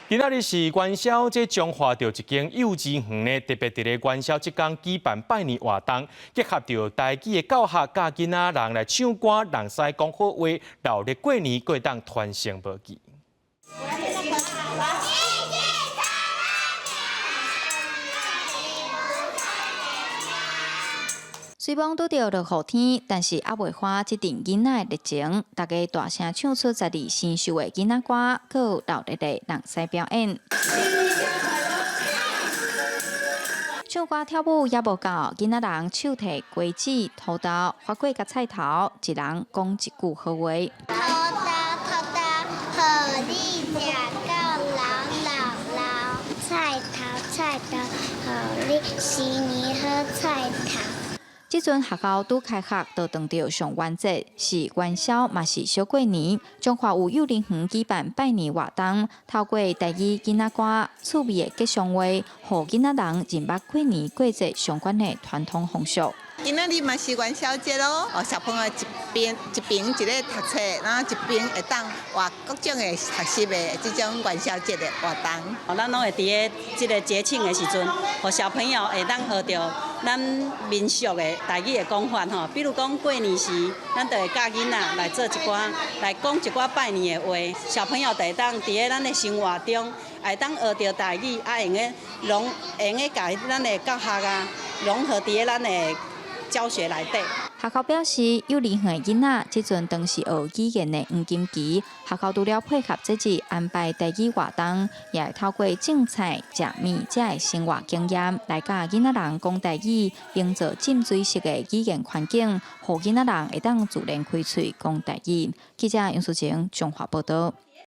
今仔日是元宵節，彰化著一間幼稚園呢，特別佇咧元宵這工舉辦拜年活動，結合著台語的教學，教囡仔人來唱歌、人師講好話，熱鬧過年，閣會當傳承無忌。雖罔拄著落雨天，但是猶袂花這陣囡仔的熱情，大家大聲唱出十二生肖的囡仔歌，閣有熱鬧的人師表演。唱歌跳舞猶無夠，囡仔人手提瓜子、土豆、花果佮菜頭，一人講一句好話。土豆土豆，予你食到老老老。菜頭菜頭，予你新年好菜頭。這陣學校拄開學，就撞著上元節，是元宵嘛是小過年。彰化有幼兒園舉辦拜年活動，透過台語囡仔歌、趣味的吉祥話，予囡仔人認捌過年過節相關的傳統風俗。今仔日嘛是元宵節咯，哦，小朋友一邊一邊一咧讀冊，然後一邊會當活各種的學習的這種元宵節的活動。哦，咱攏會佇咧這个節慶的時陣，予小朋友會當學著咱民俗的台語的講法吼。比如講過年時，咱就會教囡仔來做一寡，來講一寡拜年的話，小朋友就會當佇咧咱的生活中，會當學著台語，啊，會用得融，會用得共咱的教學啊，融合佇咧咱的教學內底。學校表示，幼兒園的囡仔這陣當是學語言的黃金期，學校除了配合節日安排台語活動，也會透過種菜、食麵這个生活經驗來教囡仔人講台語，營造浸水式的語言環境，予囡仔人會當自然開喙講台語。記者楊淑晴彰化報導。